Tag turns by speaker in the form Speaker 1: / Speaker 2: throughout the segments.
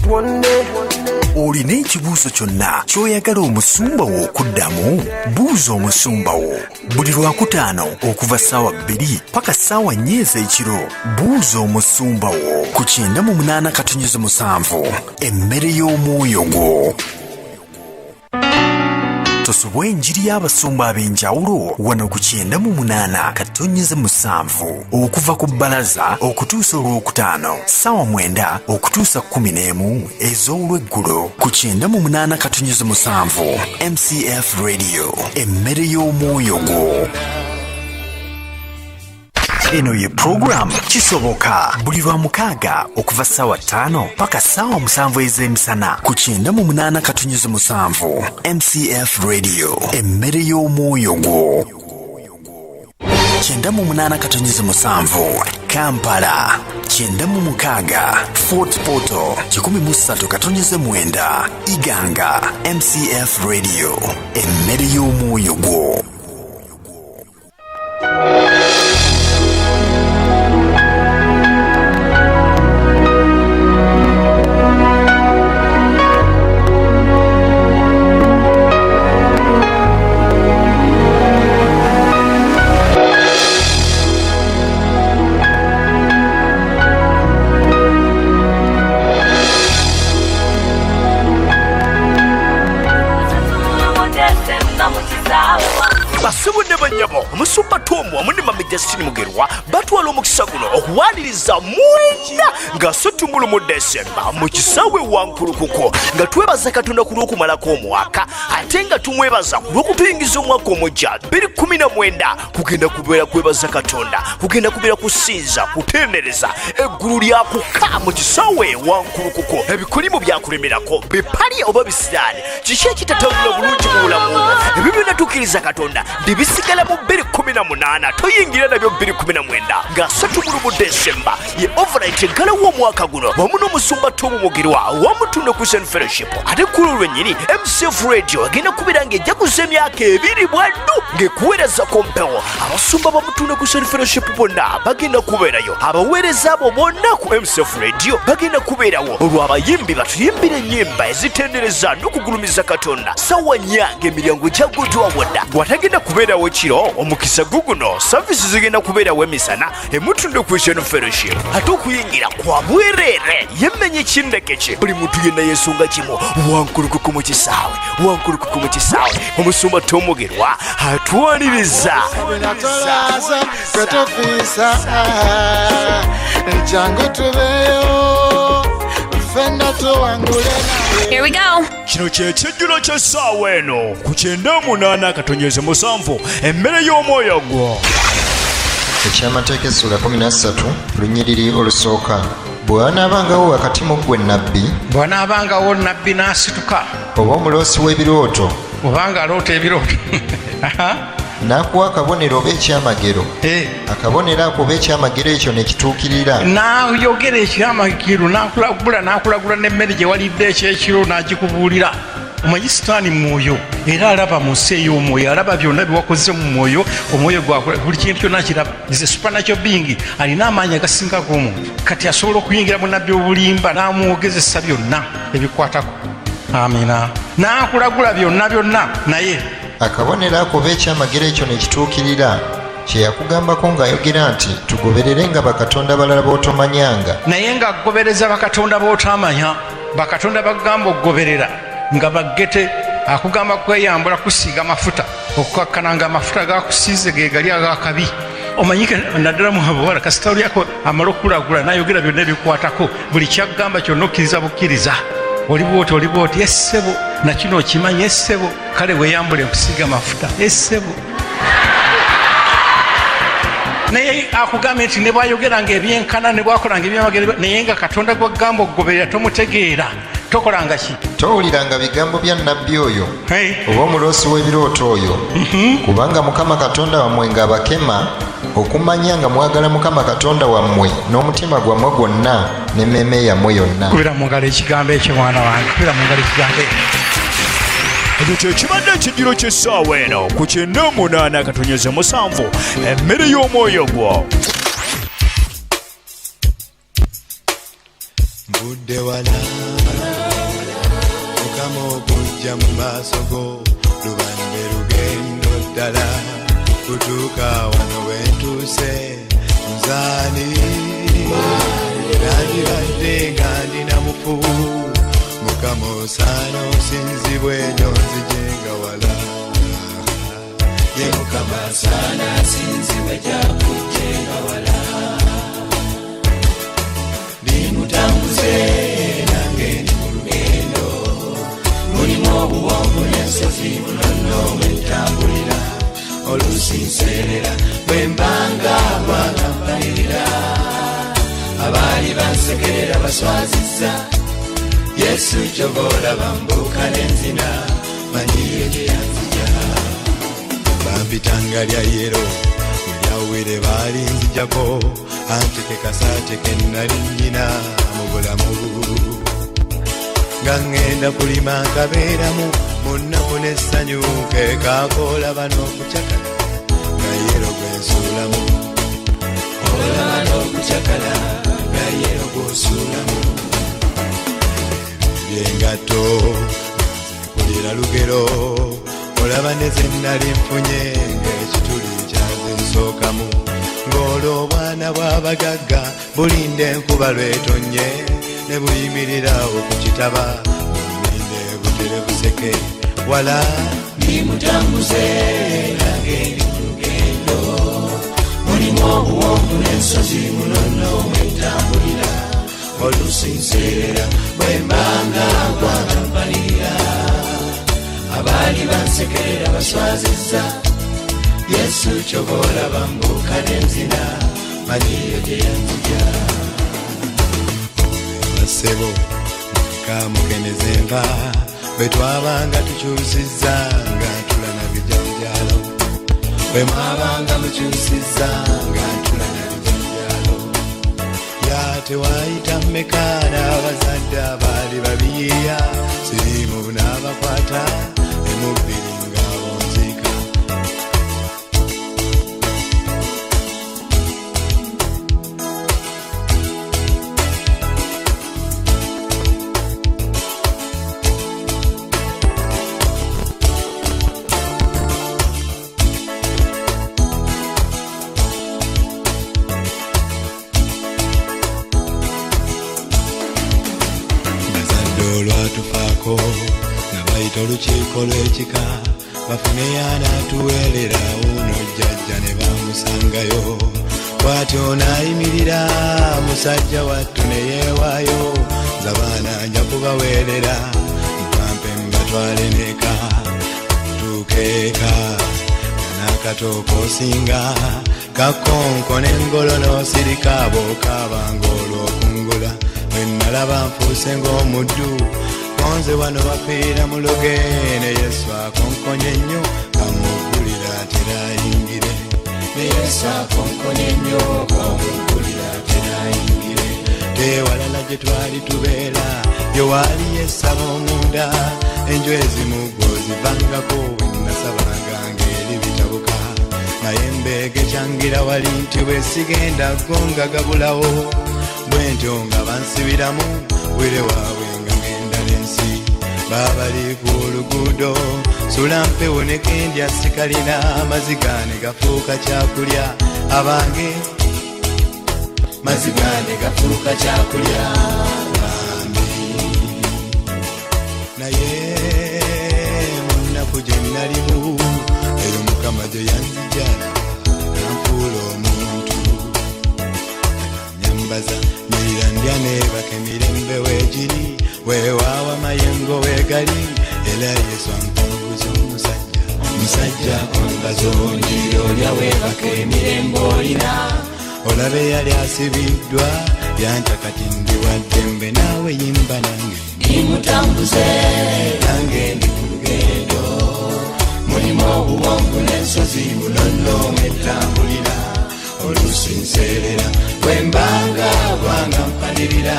Speaker 1: One day.
Speaker 2: Olina ekibuuzo kyonna ky'oyagala omusumba wo okuddamu? Buuza omusumba wo buli Lwakutaano okuva ssaawa 2 paka ssaawa 4 ez'ekiro. Buuza omusumba wo ku 98.7, emmere y'omwoyo gwo. Tosubwa enjiri y'abasumba ab'enjawulo wano ku 98.7 okuva ku bbalaza okutuusa Olwokutaano ssaawa 9 okutuusa 11 ez'olweggulo ku 98.7 MCF Radio, emmere y'omwoyo gwo. Eno ye puroguramu Kisoboka buli lwa mukaaga okuva ssaawa 5 paka ssaawa 7 ez'emisana ku 98.7 MCF Radio, emmere y'omwoyo gwo. 98.7 Kampala, 96 Fort Portal, 103.9 Iganga. MCF Radio, emmere y'omwoyo gwo.
Speaker 3: Basebo ne banyabo, omusumba Tomu wamu ne Mami Justine Mugerwa batwala omukisa guno okuwaniriza mwenda nga sotumulu mu Desemba mu kisaawe Wankulukuko, nga twebaza Katonda ku lw'okumalako omwaka, ate nga tumwebaza ku lw'okutuyingiza omwaka omujja 2019. Kugenda kubeera kwebaza Katonda, kugenda kubeera kusinza, kutendereza, eggulu lyakuka mu kisaawe Wankulukuko. Ebikolimu byakulemerako, bipali oba bisiraani, kiki ekitatambula bulungi mu bulamu bwo? Ebyo byonna tukkiriza Katonda ndibisigala mu 2018, toyingira nabyo 2019. Nga 31 Desemba ye overnight eggalawo omwaka guno wamu n'omusumba Tomu Mugerwa wamutundo Christian Fellowship. Ate ku olwo lwennyini MCF Radio agenda kubeera ng'ejaguza emyaka 2 bwaddu ng'ekuweereza ku mpewo. Abasumba bamutundo Christian Fellowship bonna bagenda kubeerayo, abaweereza abo bonna ku MCF Radio bagenda kubeerawo, olwo abayimbi batuyimbira ennyimba ezitendereza n'okugulumiza Katonda. Sawa 4 ng'emiryango gyagguddwa wonna. Gw'atagenda kubeerawo kiro, omukisa guguno, savisi zigenda kubeerawo emisana emutundo Christian Fellowship, ate okuyingira kwa bwereere. Yemmenye kindeke kye buli muntu yenna yeesunga kimu, Wankulukuku mu kisaawe, Wankulukuku mu kisaawe. Omusumba Tomugerwa atwaniriza.
Speaker 4: Tolaza kwetufiisa, jangu tubeeyo ffenna tuwangule.
Speaker 5: Here we go.
Speaker 3: Kino kye kijjulo ky'essaawa eno ku 98.7, emmere y'omwoyo gwo.
Speaker 6: Ekyamateeka essula 13, lunyiriri olusooka. Bwe wanaabangawo wakati mu ggwe nnabbi,
Speaker 7: bw'anaabangawo nnabbi n'asituka,
Speaker 6: oba omuloosi w'ebirooto,
Speaker 7: obanga aloota ebirooto,
Speaker 6: n'akuwa akabonero oba ekyamagero, akabonero ako oba ekyamagero ekyo ne kituukirira,
Speaker 7: n'ayogera ekyamagero, n'akulagula, n'akulagula n'emmere gye walidde ekyekiro n'agikubuulira. Omanyi Sitaani mwoyo, era alaba mu nsi ey'omwoyo, alaba byonna bye wakoze mu mwoyo, omwoyo gwakula, buli kintu kyonna akiraba. Is a supernatural being, alina amaanyi agasinga ag'omuntu. Kati asobola okuyingira mu nabbi obulimba n'amwogezesa byonna ebikwatako. Amina. N'akulagula byonna byonna, naye
Speaker 6: akabonero ako oba ekyamagero ekyo ne kituukirira, kye yakugambako ng'ayogera nti tugoberere nga bakatonda balala b'otomanyanga,
Speaker 7: naye ng'agobereza bakatonda b'otamanya, bakatonda bagamba okugoberera nga baggete, akugamba kweyambula kusiiga mafuta, okukakkana nga amafuta gakusiize ge gali ag'akabi. Omanyi naddala mu abawala, kasita olyako amala okukulagula n'ayogera byonna ebikwatako, buli kyagamba kyonna okkiriza bukkiriza. Oli bw'oti, oli bw'oti, essebo na kino okimanyi, essebo kale weeyambule nkusiiga mafuta, essebo. Naye akugambye nti ne bw'ayogeranga ebyenkana, ne bw'akolanga ebyamagero, naye nga Katonda gw'agamba okugoberera tomutegeera, tokolanga ki?
Speaker 6: Towuliranga bigambo bya nnabbi oyo oba omuloosi w'ebirooto oyo, kubanga Mukama Katonda wammwe ng'abakema okumanya nga mwagala Mukama Katonda wammwe n'omutima gwammwe gwonna n'emmeeme yammwe yonna.
Speaker 7: Kubira mu ngalo ekigambo ekyo, mwana wange, kubira mu ngalo ekigambo ekyo.
Speaker 3: Ekyo kye kibadde ekijjulo ky'essaawa eno ku 98.7, emmere y'omwoyo gwo.
Speaker 4: Nvudde wala.
Speaker 1: Mukama okujja mu maaso go lubadde lugendo ddala kutuuka wano wentuuse nzaani nandibadde nga ndina mufu Mukama osaana osinzibwe enyo nzijenga wala ye Mukama asaana asinzibwe gyakujjenga wala ndi mutambuze nange ndi mu lugendo mulimu obuwonvu n'ensozi muno mwe ntambulira oluusi nseerera bwe mbanga gwanga mpalirira abaali bansekerera baswazizza Yesu kyova olaba mbuuka n'enzina manyiyo gye yanzija bampitanga lya yero eryawere baali nzijako anti ke kasaate ke nali nnyina mu bulamu nga ŋŋenda kulima nkabeeramu mu nnaku n'essanyu ke kaakoolaba n'okucakala nga yero gwe nsuulamu olaba n'okucakala nga yero gw'osuulamu ebyengatto nze mpulira lugero olaba ne ze nali nfunye ng'ekituli kyaze nsookamu ng'olwo obwana bw'abagagga bulinda enkuba lwetonnye ne buyimirirawo ku kitaba bulinde butere buseke wala ndi mutambuze nange ndi mu lugendo mulimu obuwonvu n'ensozi muno nno mwe ntambulira oluusi nseerera bwe mbanga gwanga mpalirira abaali bansekerera baswazizza Yesu kyova olaba mbuuka n'enzina manyiyo gye yanzija bassebo mukamukeneze nva bwe twabanga tukyusizza nga ntula na bijanjaalo bwe mwabanga mukyusizza nga ntula na bijanjaalo ya tewayita mmeka n'abazadde abaali babiyiiya siriimu n'abakwata emubiri ng'abonziika olwatufaako nga bayita olukiiko lw'ekika bafune anaatuweerera wuno jjajja ne bamusangayo bw'atyo n'ayimirira musajja wattu ne yeewaayo nze abaana nja kubaweerera mpampe mbatwale n'eka tuuka eka n'akatooka osinga kakonko n'engolo n'osirika bw'okaabanga olw'okungula bwe nalaba nfuuse ng'omuddu konze wano bafiira mu lugende Yesu akonkonye nnyo kamuggulira atera ayingire ne Yesu akonkonye nnyo kamuggulira atera ayingire tewalala gye twali tubeera gye waaliyo essabo omunda enju ezimu gw'ozivangako bwe nasabanga ng'eri bitabuka naye mbeege kyangira wali nti bwe sigenda gonga gabulawo bwe ntyo nga bansibiramu wire waabwe nga ngenda n'ensi baabali ku luguudo sula mpewo ne kendya sikalina amaziga ne gafuuka kyakulya abange maziga ne gafuuka kyakulya bambi naye mu nnaku gye nalimu eyo Mukama gye yanzija nanfuula omuntu nyambaza nyirira ndya neebaka emirembe weegiri weewaawa mayengo weegali era Yesu ankunguza omusajja omusajja akwambaza onjiri olya weebaka emirembe olina olaba eyali asibiddwa yanta kati ndi wa ddembe naawe yimba nange ndi mutambuze nange ndi ku lugendo mulimu obuwonvu n'ensozi muno nno mwe ntambulira oluusi nseerera bwe mbanga bwanga mpanirira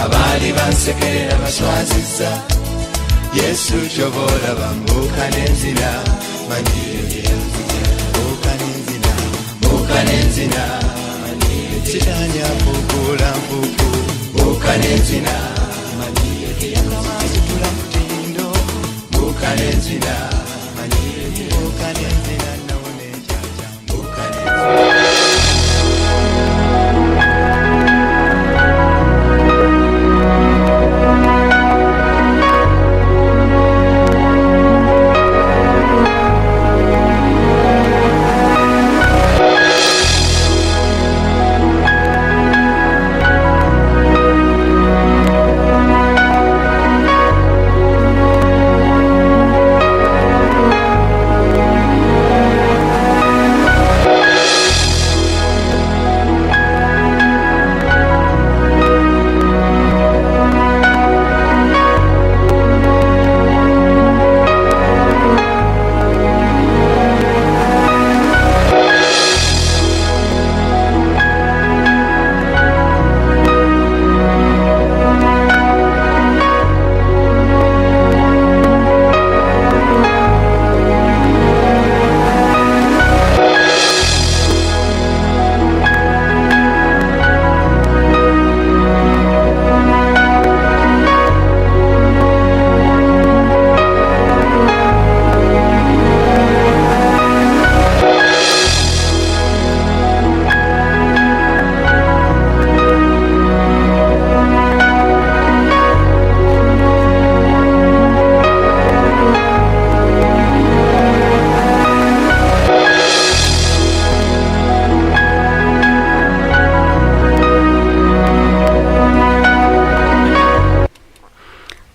Speaker 1: abaali bansekerera baswazizza Yesu kyova olaba mbuuka n'enzina manyiyo gye yanzija mbuuka n'enzina mbuuka n'enzina sitaani afuukuula nfuufu mbuuka n'enzina manyiyo gye yanzija.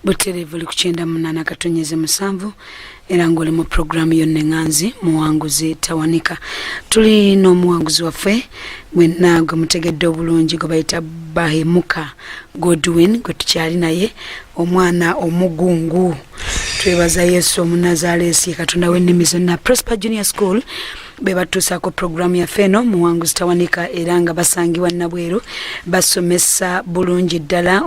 Speaker 5: Butereevu oli ku 98.7 era ng'oli mu puroguramu yonna eŋŋanzi Muwanguzi Tawanika. Tuli n'omuwanguzi waffe mwenna gwe mutegedde obulungi gwe bayita Bahemuka Godwin, gwe tukyali naye, omwana omugungu. Twebaza Yesu Omunazaalesi, Katonda w'ennimi zonna. Prosper Junior School be batuusaako puroguramu yaffe eno Muwanguzi Tawanika, era nga basangibwa Nabweru. Basomesa bulungi ddala.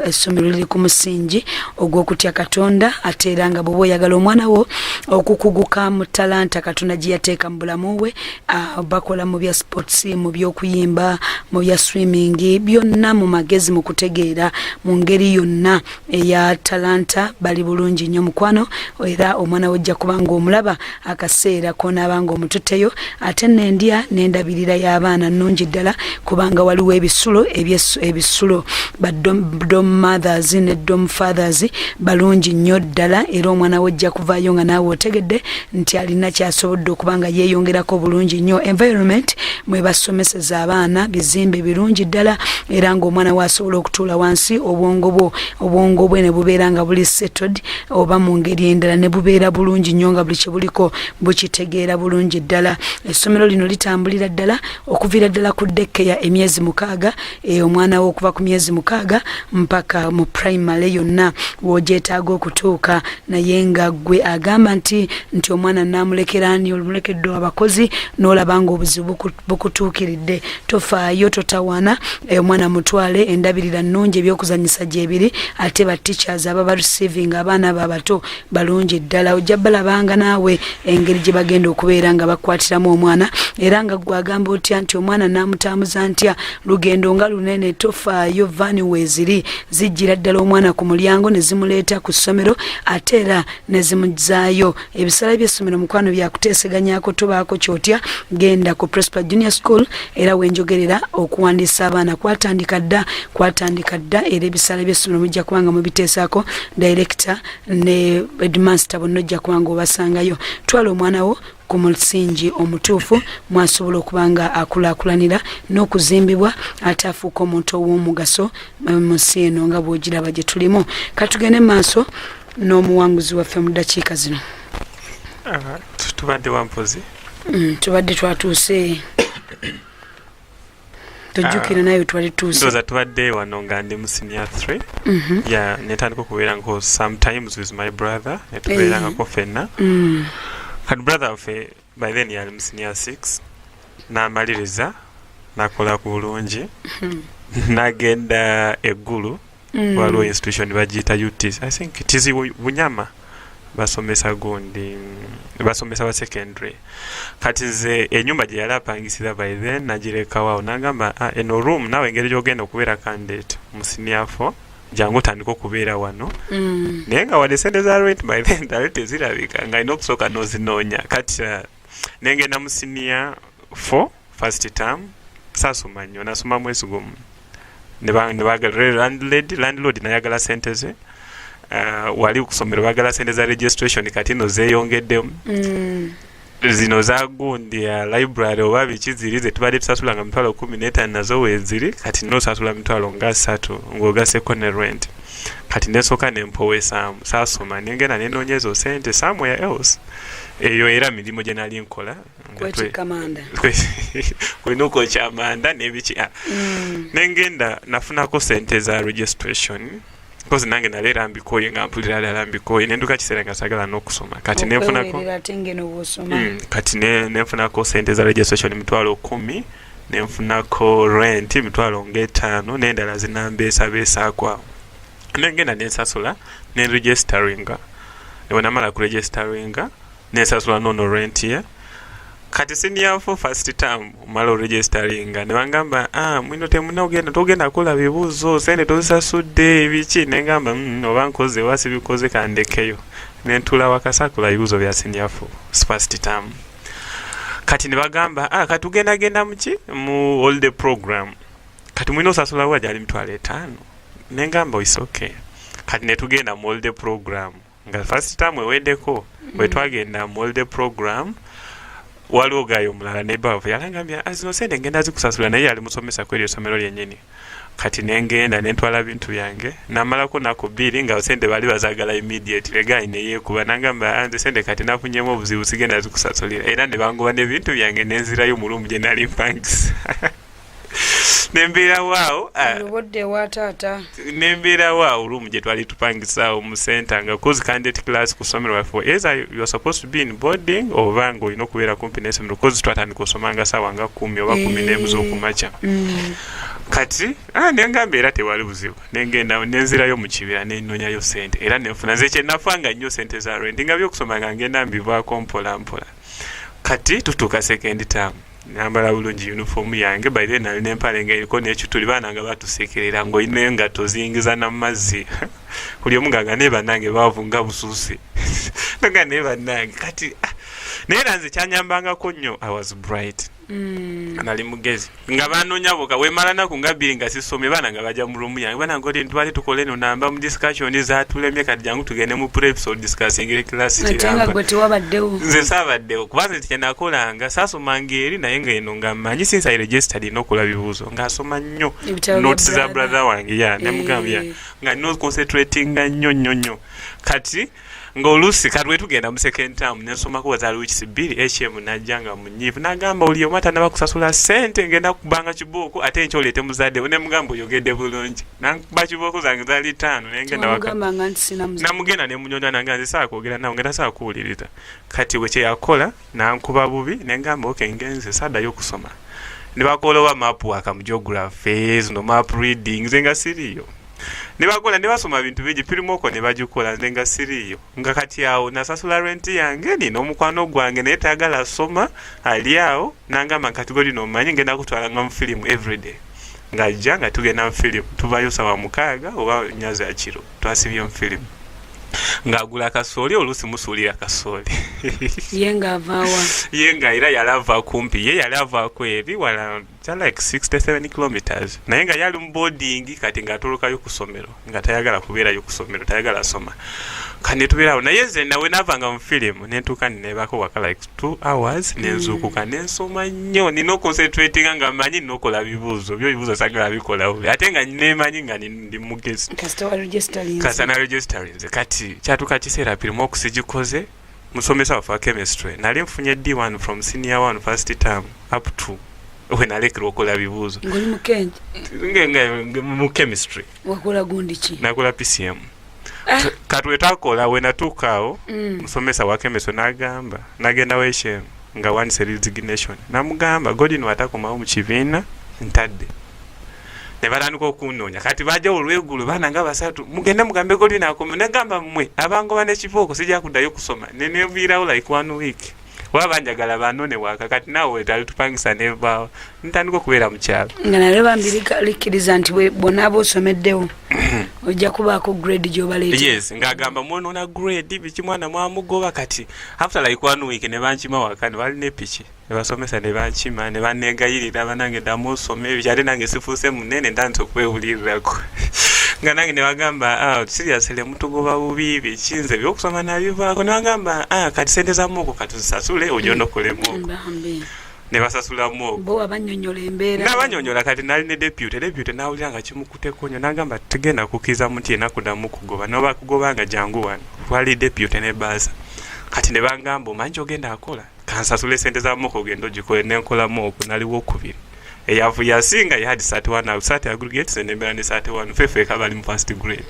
Speaker 5: Essomero liri ku musingi ogw'okutya Katonda, ate era nga bw'oba oyagala omwana wo okukuguka mu talanta Katonda gye yateeka mu bulamu bwe, bakola mu bya sports, mu byokuyimba, mu bya swimming, byonna mu magezi, mu kutegeera, mu ngeri yonna eya talanta bali bulungi nnyo, mukwano. Era omwana we ojja kuba nga omulaba akaseera konaaba nga omututteyo. Ate nendya n'endabirira y'abaana nnungi ddala, kubanga waliwo ebisulo, ebisulo, ba dorm mothers ne dorm fathers balungi nnyo ddala. Era omwana we ojja kuvaayo nga naawe otegedde nti alina kyasobodde okuba nga yeeyongerako bulungi nnyo. Environment mwe basomeseza abaana, bizimbe birungi ddala, era ng'omwana we asobola okutuula wansi, obwongo bwo, obwongo bwe ne bubeera nga buli settled, oba mu ngeri endala ne bubeera bulungi nnyo, nga buli kye buliko bukitegeera bulungi ddala. Essomero lino litambulira ddala okuviira ddala ku daycare emyezi 6, omwana wo okuva ku myezi 6 mpaka mu primary yonna w'ogyetaaga okutuuka. Naye nga gwe agamba nti omwana namulekera ani, omulekedde abakozi, n'olaba nga obuzibu bukutuukiridde, tofaayo, totawaana. Omwana mutwale, endabirira nnungi, ebyokuzanyisa gyebiri, ate ba teachers ababa receiving abaana abo abato balungi ddala. Ojja balabanga naawe engeri gye bagenda okubeera nga bakwatiramu omwana. Era nga gwe agamba otya nti omwana namutambuza ntya lugendo nga lunene, tofaayo, van weeziri zijjira ddala omwana ku mulyango ne zimuleeta ku ssomero, ate era ne zimuzaayo. Ebisale by'essomero, mukwano, byakuteeseganyako, tobaako kyotya, genda ku Prosper Junior School. Era wenjogerera okuwandiisa abaana kwatandika dda, kwatandika dda. Era ebisale by'essomero mujja kuba nga mubiteesaako director ne headmaster bonna, ojja kuba nga obasangayo. Twala omwana wo ku musingi omutuufu mwasobola okuba nga akulaakulanira n'okuzimbibwa, ate afuuka omuntu ow'omugaso mu nsi eno nga bw'ogiraba gye tulimu. Katugende mu maaso n'omuwanguzi waffe mu ddakiika zino.
Speaker 8: Tubadde wampozi.
Speaker 5: Tubadde twatuuse, tojjukira naye twali tuuse.
Speaker 8: Ndowooza tubadde wano nga ndi mu senior 3. Yeah, netandika okubeerangako sometimes with my brother, netubeerangako ffenna. Kati brother waffe by then yali mu senior 6, n'amaliriza nakola ku bulungi, n'agenda eggulu. Waliwo institution bagiyita UT, I think it is Bunyama, basomesa gundi, basomesa ba secondary. Kati nze enyumba gye yali apangisiza by then nagirekawo, nagamba, "Ah, eno room naawe engeri gyogenda okubeera candidate mu senior 4, jangu otandika okubeera wano." Naye nga wadde sente za rent by then dali tezirabika, nga alina okusooka n'ozinoonya. Kati nengenda mu senior 4 first term, saasoma nnyo, nasoma mwezi gumu. Ne bagala landlord nayagala sente ze. Wali ku ssomero bagala sente za registration, kati no zeeyongeddemu. Zino za gundi ya library oba biki ziri zetubadde tusasula nga 15000 nazo weeziri, kati nosasula 300,000 ng'ogaseko ne rent. Kati nesooka nempowesaamu, saasoma, nengenda nenoonya ezo sente somewhere else. Eyo era mirimu gye nali nkola nga
Speaker 5: Kwetikka manda.
Speaker 8: Kulina okwokya amanda n'ebiki. Ah. Nengenda nafunako sente za registration, kozi nange nali era mbikoye, nga mpulira ddala mbikoye, nenduka kiseera nga sagala n'okusoma. Kati nenfunako
Speaker 5: Okwewerera ate ngeno bw'osoma.
Speaker 8: Kati nenfunako sente za registration 100,000, nenfunako rent 500,000, n'endala zinambeesabeesaako awo. Nengenda nensasula, nenregisteringa. Bwe namala kuregisteringa, nensasula nono rent ye. Kati senior four first term mala oregisteringa, ne bangamba, "Ah, mwino temuna ogenda, togenda kukola bibuuzo, sente tozisasudde," biki. Nengamba, oba nkoze oba sibikoze, kandekeyo." Nentula wakasakula bibuuzo bya senior four first term. Kati ne bagamba, "Ah, kati tugenda genda muki, mu holiday program, kati mulina osasula wa gyali 50,000." Nengamba, "Is okay." Kati netugenda mu holiday program nga first term eweddeko. Bwe twagenda mu holiday program, waliwo gayo omulala neighbor waffe yalangambye, "Ah, zino sente ngenda zikusasula," naye yali musomesa kweri essomero lyennyini. Kati nengenda nentwala bintu byange, namalako naku 2 nga sente bali bazagala immediately. Guy neyekuba nangamba nze sente kati nafunyemu obuzibu, sigenda zikusasulira. Era ne bangoba n'ebintu byange nenzirayo mu room gye nali mpangisa. Nembeerawo awo,
Speaker 5: Olubodde wa taata.
Speaker 8: Nembeerawo awo room gye twali tupangisaawo mu center, nga cause candidate class ku ssomero waffe, either you are supposed to be in boarding oba nga olina okubeera kumpi n'essomero, cause twatandika osoma nga saawa nga 10 oba 11 z'okumakya. Kati nengamba era tewali buzibu, nengenda nenzirayo mu kibira nenonyayo sente era nenfuna. Nze kyenafanga nnyo sente za rent, nga byokusoma nga ngenda mbivaako mpola mpola. Kati tutuuka second term, nambala bulungi uniform yange. By then nalina empale nga eriko n'ekituli, baana nga batusekerera ng'olina engatto ziyingiza na mazzi. Buli omu ng'aga naye bannange baavu nga busuusi, nga naye bannange. Kati naye era nze kyanyambangako nnyo, I was bright. Nali mugezi, nga banoonya boka wemala naku nga 2 nga sisomye, baana nga bajja mu room yange, baana ngoli ntwale tukole eno namba mu discussion zaatulemye, kati jangu tugende mu preps o discussing class.
Speaker 5: Ate nga
Speaker 8: kiramba.
Speaker 5: Gwe tewabaddewo.
Speaker 8: Nze saabaddewo, kuba nze kyenakolanga saasomanga eri, naye nga eno nga mmanyi since I registered n'okola bibuuzo, ng'asoma nnyo
Speaker 5: Ebitabo bya
Speaker 8: notes za
Speaker 5: brother.
Speaker 8: Brother wange ya nemugambya nga nina concentratinga nnyo nnyo nnyo. Kati ng'oluusi kati wetugenda mu second term, nensomako wazaali weeks 2, HM najja nga munyiivu n'agamba oli omu atanaba kusasula ssente ngenda kubanga kibooko, ate enkya oleete muzadde. Nemugamba oyogedde bulungi, nankuba kibooko zange zaali 5, nengenda waka.
Speaker 5: Wamugambanga nti sina muzadde.
Speaker 8: Namugenda nemunyonya nange nze saakwogera nawe, ngenda saakuwuliriza. Kati we kyeyakola nankuba bubi, nengamba okay, ngenze saddayo okusoma. Ne bakola oba map work mu geography, zino map reading, nze nga siriiyo. Ne bakola ne basoma bintu bingi, pirimoko ne bagikola, nze nga siriiyo. Nga kati awo nasasula rent yange, nina omukwano gwange naye tayagala soma, ali awo nangamba kati golino omanyi ngenda kutwalanga mu filimu everyday, ng'ajja nga tugenda mu filimu, tuvayo sawa 6 oba 4 za kiro, twasibye mu filimu, ng'agula kasooli, oluusi musuulira kasooli.
Speaker 5: Ye ng'avaawa?
Speaker 8: Ye nga era yali ava kumpi, ye yali avaako eri wala kya like 67 kilometers, naye nga yali mu boarding. Kati ng'atolokayo ku ssomero, nga tayagala kubeerayo ku ssomero, tayagala soma. Kati netubeerawo, naye nze nawe naavanga mu filimu nentuuka neneebako waka like 2 hours, nenzuukuka nensoma nnyo, nina oconcentratinga nga mmanyi nina okola bibuuzo byo, bibuuzo sagala bikola bubi, ate nga nemanyi nga ndi mugezi.
Speaker 5: Kasita wa registerinze.
Speaker 8: Kasita na registerinze. Kati kyatuuka kiseera pirimu okusigikoze musomesa waffe wa chemistry, nali nfunye D1 from senior 1 first term up to we nalekera okola bibuuzo.
Speaker 5: Ng'oli mu kengi?
Speaker 8: Mu chemistry.
Speaker 5: Wakola gundi ki?
Speaker 8: Nakola PCM. Kati wetakola we natuuka awo, musomesa wa chemistry n'agamba, nagenda weshem nga wandise resignation, namugamba Godwin watakomawo mu kibiina ntadde. Ne batandika okunoonya. Kati bajja olweggulo, baana nga basatu, mugende mugambe Godwin akome. Nagamba mmwe abangoba n'ekibooko, sijja kuddayo kusoma. Neneviirawo like one week, oba banjagala banone waka. Kati naawe wetali tupangisa, nevaawo ntandika okubeera mu kyalo.
Speaker 5: Nga nalyo bambi likkiriza nti bw'onaaba osomeddewo ojja kubaako grade gy'obaleeta.
Speaker 8: Yes, ng'agamba mwonoona grade biki, mwana mwamugoba. Kati after like one week ne bankima waka, ne balina epiki ne basomesa ne bankima ne banegayirira, banange ddamu osome ebiki, ate nange sifuuse munene, ntandise okwewulirirako nga nange ne bagamba, ah, seriously mutugoba bubi biki, nze ebyokusoma nabivaako. Ne bagamba, ah, kati sente za mock katuzisasule ojja onokolemu okwo.
Speaker 5: Bambi.
Speaker 8: Ne basasula mock.
Speaker 5: Bo wabanyonyola embeera?
Speaker 8: Nabanyonyola. Kati nali ne deputy nawulira nga kimukuteko nnyo, nagamba tegenda kukkiriza muntu yenna kuddamu kugoba, noba kugoba nga jangu wano. Twali deputy ne bursar. Kati ne bangamba omanyi kyogenda akola, kansasule sente za mock ogenda ogikole. Nenkola mock, naliwo okubiri, eyavu yasinga ye had 31, 30 aggregates, nembeera ne 31, ffekka bali mu first grade.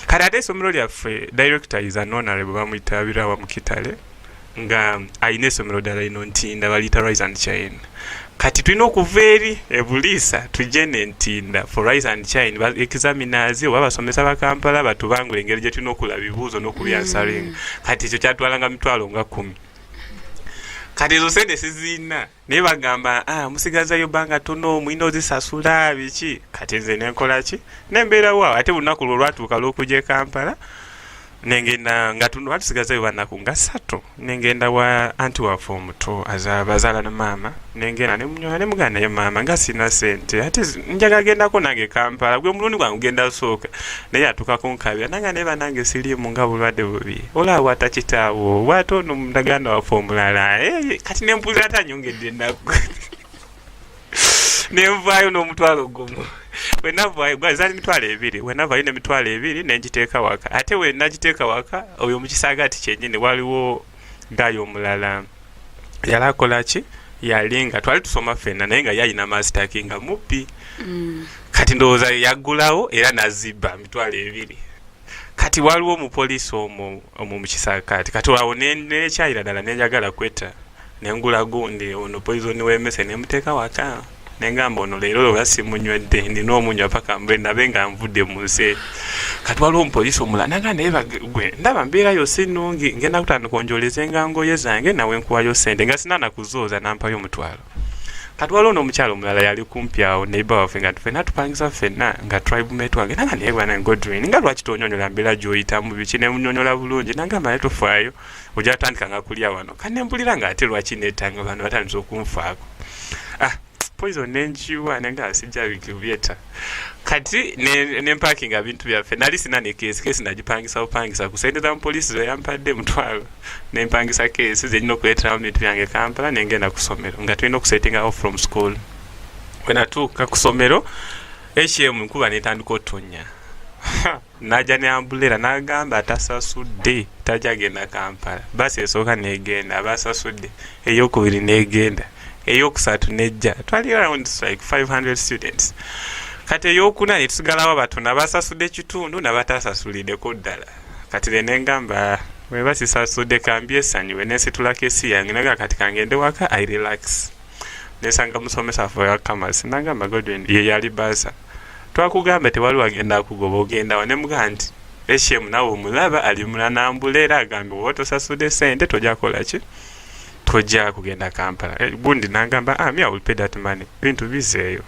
Speaker 8: Kati ate essomero lyaffe director is an honorable, bamuyita Birawa Mukitale, nga alina essomero ddala lino Ntinda, baliyita Rise and Shine. Kati tulina okuva eri ebuliisa tujje nentinda for Rise and Shine examiners oba abasomesa ba Kampala batubangula engeri gye tulina okula bibuuzo n'okubyansalinga. Kati ekyo kyatwalanga mitwalo nga 10. Kati ezo sente siziina, naye bagamba, ah, musigazayo bbanga tono, mulina ozisasula biki. Kati nze nenkola ki, nembeerawo awo. Ate lunaku lwo lwatuuka lw'okujja e Kampala, nengenda nga batusigazayo banaku nga 3, nengenda wa anti waffe omuto abazaala ne maama, nengenda nemunyola nemugamba, naye maama nga sina sente, ate njaga gendako nange Kampala, gwe mulundi gwange genda sooka. Naye atuukako nkabira nanga, naye banange siriimu nga bulwadde bubi, olaba bwata kitaawo bwate ono muganda waffe omulala. Kati nempulira ate anyongedde ennaku, nenvaayo n'omutwalo gumu. Wenavaayo zaali 20,000. Wenavaayo ne 20,000 nengiteeka waka. Ate we nagiteeka waka, oyo mukisaagati kyennyini waliwo guy omulala yali akola ki, yali nga twali tusoma ffenna, naye nga yalina masitaki nga mubbi. Kati ndowooza yaggulawo era nazibba 20,000. Kati waliwo omupoliisi omwo omwo mukisaakaati. Kati awo nekyayira ddala, nenjagala kwetta, nengula gundi ono poison w'emmese, nemuteeka waka, nengamba ono leero oba simunywedde, nina omunywa paka mbe nabe nga nvudde mu nsi. Kati waliwo omupoliisi omulala naga, naye gwe ndaba mbeerayo si nnungi, ngenda kutandika onjoleze nga ngoye zange, nawe nkuwayo sente nga sina nakuzooza, nampayo 5,000. Kati waliwo n'omukyalo omulala yali kumpi awo, neighbor waffe, nga ffenna tupangisa ffenna, nga tribe mate wange, nanga naye bwana Godwin, nga lwaki tonyonyola mbeera gy'oyitamu biki? Nemunyonyola bulungi, nagamba naye tofaayo, ojja tandika nga kulya wano. Kanembulira nga ate lwaki nettanga, bano batandise okunfaako. Ah, poison nenjiwa, nenga sijja byetta. Kati nempakinga bintu byaffe. Nali sina ne keesi. Keesi nagipangisa bupangisa ku sente za mupoliisi zeyampadde 5,000. Nempangisa keesi zenyina okuleeteramu bintu byange Kampala, nengenda ku ssomero nga tulina okusettinga off from school. Wenatuuka ku ssomero, nkuba netandika otonya, najja ne umbrella, nagamba atasasudde tajja genda Kampala. Basi esooka negenda, abasasudde, eyokubiri negenda, eyokusatu nejja. Twali around like 500 students. Kati eyokuna netusigalawo batono, abasasudde ekitundu nabatasasulideko ddala. Kati le nengamba weba sisasudde kambyesanyuwe, nensitulako esi yange, naga kati kangende waka, I relax. Nesanga musomesa waffe wa commerce, nagamba Godwin, ye yali bursar, twakugamba tewali wagenda akugoba, ogenda wa? Nemugaa nti hm nawe omulaba ali mulanambula, era agambye oba tosasudde sente tojja kola ki, tojja kugenda Kampala. Gundi nagamba, ah, me I will pay that money, bintu bizeeyo,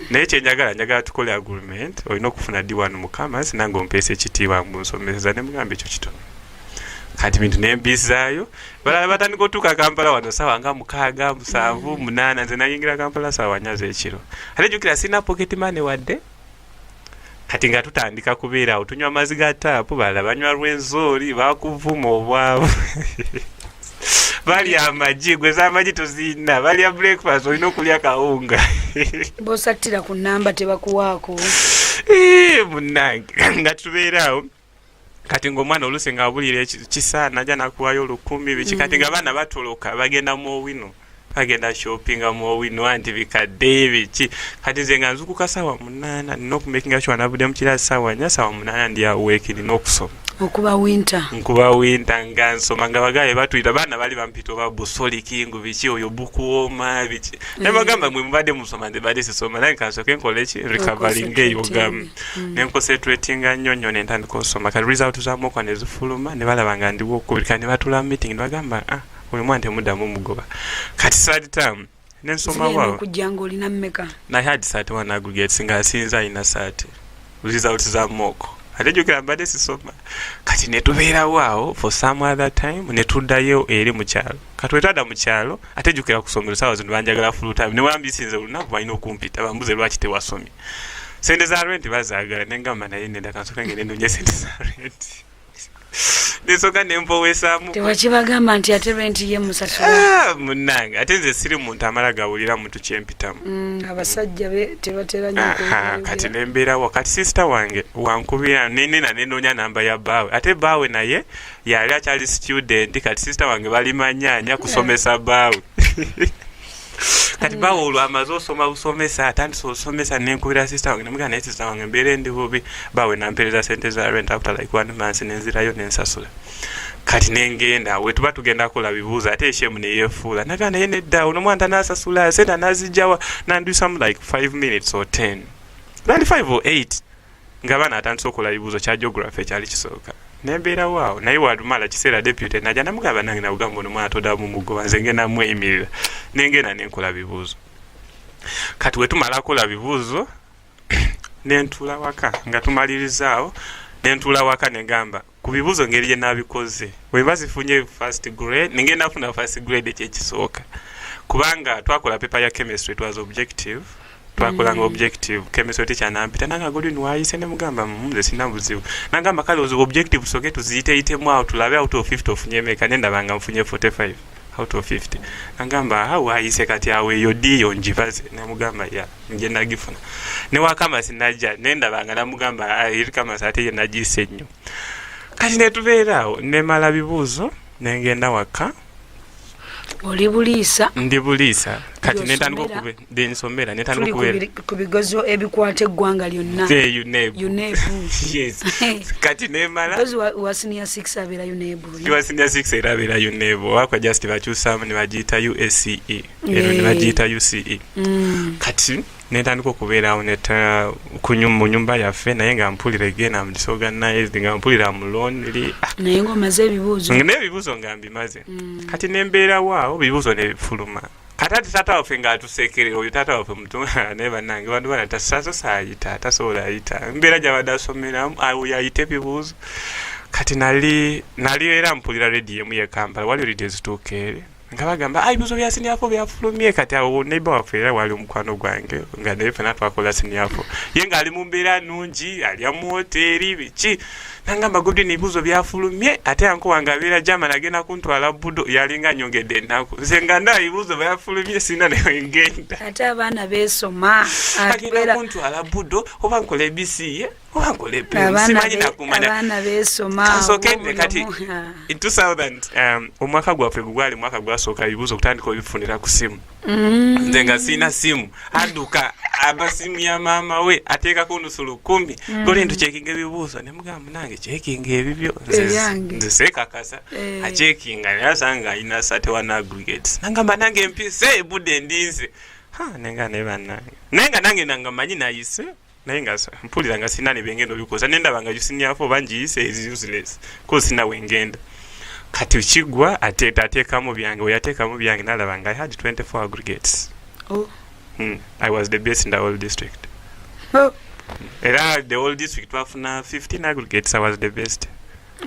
Speaker 8: naye kyenjagala, njagala tukole agreement, olina okufuna D1 mu commerce, nange ompeesa ekitiibwa munsomeseza. Nemugamba ekyo kitono. Kati bintu nembizaayo, balala batandika otuuka Kampala wano sawa nga 6, 7, 8. Nze nayingira Kampala sawa 4 z'ekiro. Ate jjukira sina pocket money wadde. Kati nga tutandika kubeera awo, tunywa amazzi ga taapu, balala banywa Rwenzori, bakuvuma obwavu, balya amagi, gwe z'amagi tozirina, balya breakfast olina okulya kawunga.
Speaker 5: Bosattira ku namba tebakuwaako.
Speaker 8: Munnange, nga tubeera awo. Kati ngaomwana oluusi nga abulira kisa, najja nakuwayo 1,000 biki. Kati nga abaana batoloka bagenda mu Owino, bagenda shoppinga mu Owino, anti bikadde biki. Kati nze nga nzukuka sawa 8, nina okumakinga sure navudde mu kirasi sawa 4, sawa 8 ndi awake, nina okusoma.
Speaker 5: Okuba winter.
Speaker 8: Nkuba winter nga nsoma, nga bagaye batuyita baana bali bampita oba busolikingu biki, oyo bukuwoma biki. Naye bagamba mwe mubadde musoma, nze badde sisoma, naye kansooke nkole ki, recovering eyo gamu. Nenconcentratinga nnyo nnyo, nentandika osoma. Kati result za mock ne zifuluma, ne balaba nga ndiwo okubiri. Kati ne batula mu meeting, ne bagamba, ah, oyo mwana temuddamu mugoba. Kati third term nensoma
Speaker 5: zigenda
Speaker 8: waawo.
Speaker 5: Okujja nga olina mmeka?
Speaker 8: I had 31 aggregates, nga asinza alina 30 result za mock. Ate jjukira mbadde sisoma. Kati ne tubeerawo awo for some other time, ne tuddayo eri mu kyalo. Kati wetwadda mu kyalo, ate jjukira ku ssomero saawa zino banjagala full time, ne wambisinze olunaku balina okumpita bambuze lwaki tewasomye, sente za rent bazaagala. Nengamba naye nenda kansooke ngende ndonye sente za rent, nesooka nempowesaamu.
Speaker 5: Tewakibagamba nti ate renti ye musasula?
Speaker 8: Ah, munnange, ate nze siri muntu amala gawulira muntu kyempitamu.
Speaker 5: Abasajja be tebatera nnyo
Speaker 8: Aha, kati
Speaker 5: okwogera.
Speaker 8: Nembeerawo. Kati sister wange wankubira, nenena nenoonya namba ya bbaawe, ate bbaawe naye yali akyali student. Kati sister wange balimanyanya kusomesa bbaawe. Kati bbaawe olwo amaze osoma busomesa, atandise osomesa. Nenkubira sister wange, nemugamba naye sister wange mbeera endi bubi. Bbaawe nampereza sente za rent after like one month, nenzirayo nensasula. Kati nengenda, we tuba tugenda kola bibuuzo, ate eshemu neyefuula, naga naye nedda, ono mwana tanasasula sente anazijjawa? Nandusamu like 5 minutes or 10, nali 5 or 8, nga baana atandise okola bibuuzo kya geography ekyali kisooka. Nembeerawo awo, naye walumala kiseera deputy najja, namugamba nange nabugamba ono mwana todamu mugoba, nze ngenda mweyimirira. Nengenda nenkola bibuuzo. Kati wetumala kola bibuuzo, nentuula waka, nga tumalirizaawo, nentuula waka, negamba ku bibuuzo ngeri gye nabikoze, weba zifunye first grade, nengenda funa first grade ekyekisooka, kubanga twakola paper ya chemistry, it was objective, twakolanga objective chemistry. Teacher nampita nanga, Godwin, wayise? Nemugamba, nze sina buzibu." Nagamba, "Kale ozi objective soke tuziyiteyitemu awo tulabe out of 50 ofunye meka." Nendaba nga nfunye 45. out of 50. Nagamba awo ayise kati awo eyo diyo njibaze. Namugamba ya nje nagifuna ne wakamasi najja nendabanga namugamba eri kamasi ate ye nagiyise nnyo. Kati netubeera awo nemala bibuuzo nengenda waka.
Speaker 5: Oli buliisa?
Speaker 8: Ndi buliisa. Kati nentandika okube nsomera nentandika okubeera
Speaker 5: ku bigezo ebikwata eggwanga lyonna.
Speaker 8: UNEB. Yes. Kati nemala
Speaker 5: because wa senior 6 abeera UNEB.
Speaker 8: Wa senior 6 era abeera UNEB. Wakwa just bakyusaamu ne bagiyita USCE. Ero ne bagiyita UCE. Kati nentandika okubeera awo neta mu nyumba yaffe naye nga mpulira again am disorganized, nga mpulira am lonely.
Speaker 5: Naye ng'omaze ebibuuzo?
Speaker 8: N'ebibuuzo nga mbimaze. Kati nembeerawo awo ebibuuzo ne bifuluma. Kati ate taata waffe ng'atusekerera, oyo taata waffe muto naye bannange bantu bana tasobola tasobola ayita mbeera gy'abadde asomeramu awo yayita ebibuuzo. Kati nali era mpulira rediyo emu ye Kampala, waliwo rediyo ezituuka eri nga bagamba ebibuuzo bya senior 4 byafulumye. Kati awo neighbor waffe era wali omukwano gwange nga naye ffenna twakola senior 4, ye ng'ali mu mbeera nnungi, alya mu woteeri biki. Nangamba Godwin ebibuuzo byafulumye, ate anko wange abeera German agenda kuntwala Budo, yalinga annyongedde ennaku. Nze nga ndaba ebibuuzo byafulumye sirina ne ngenda.
Speaker 5: Ate abaana beesoma.
Speaker 8: Agenda kuntwala Budo oba nkola ABCA oba nkola APM, simanyi nakumanya.
Speaker 5: Abaana beesoma.
Speaker 8: Kasooke kati in 2000 omwaka gwaffe gwali mwaka gwasooka ebibuuzo okutandika obifunira ku simu. Nze nga sirina simu, adduka aba simu ya maama we ateekako nusu 10,000 goli ntuchekinga ebibuuzo. Ne mugamba nange chekinga ebibyo, nze seekakasa. Achekinga naye asanga alina 31 aggregates. Nangamba nange mpise ebudde ndinze. Nenga ne bannange naye nga nange nanga manyi nayise, naye nga mpulira nga sirina ne byengenda obikoza. Nendaba nga senior 4 bangiyise is useless ko sina wengenda. Kati kigwa ate ateekamu byange, we yateekamu byange nalaba nga I had 24 aggregates.
Speaker 5: Oh.
Speaker 8: I was the best in the whole district.
Speaker 5: Oh.
Speaker 8: Era the whole district twafuna 15 aggregates, I was the best.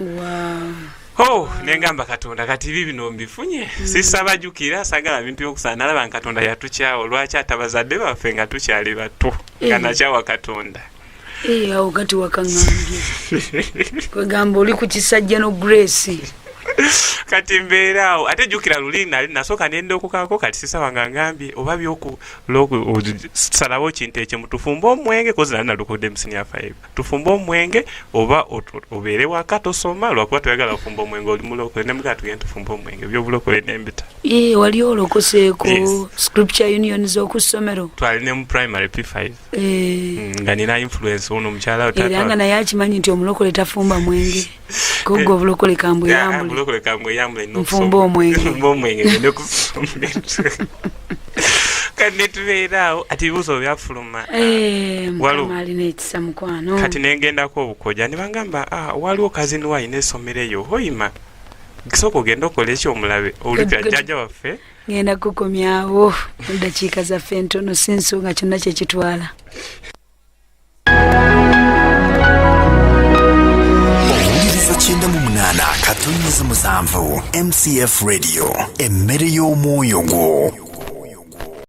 Speaker 5: Wow.
Speaker 8: Oh, nengamba Katonda kati bibi bino mbifunye. Sisabajukira sagala bintu byokusana nalaba Katonda yatukyawo lwaki atabazadde baffe nga tukyali bato nga nakyawa Katonda.
Speaker 5: Awo kati wakaŋŋambye. Kwegamba oli ku kisajja no Grace.
Speaker 8: Kati mbeera awo ate jjukira luli nali nasooka nenda okukaako kati sisaba nga ngambye oba byokusalawo kintu ekyo tufumbe omwenge kozi nali nalukodde mu senior 5 tufumbe omwenge oba obeere waka tosoma lwakuba toyagala kufumba omwenge oli mulokole ne mugamba tugende tufumbe omwenge byobulokole nembita.
Speaker 5: Wali olokoseeko scripture union z'oku ssomero?
Speaker 8: Twali ne mu primary P5. Nga nina influence ono omukyala
Speaker 5: era nga naye akimanyi nti omulokole tafumba mwenge. Kogwo obulokole kambweyambule.
Speaker 8: Obulokole kambweyambule
Speaker 5: nfumba omwenge.
Speaker 8: Nfumba omwenge ngende kusomera. Kati netubeera awo ati ebibuuzo byafuluma.
Speaker 5: Mukama alina ekisa mukwano.
Speaker 8: Kati nengendako obukoja ne bangamba waliwo cousin wa alina essomero eyo Hoima, sooka ogende okole eki omulabe owulira jjajja waffe.
Speaker 5: Ngenda kukomyawo mu ddakiika zaffe entono si nsonga kyonna kye kitwala.
Speaker 2: Owuliriza 98.7 MCF Radio, emmere y'omwoyo gwo.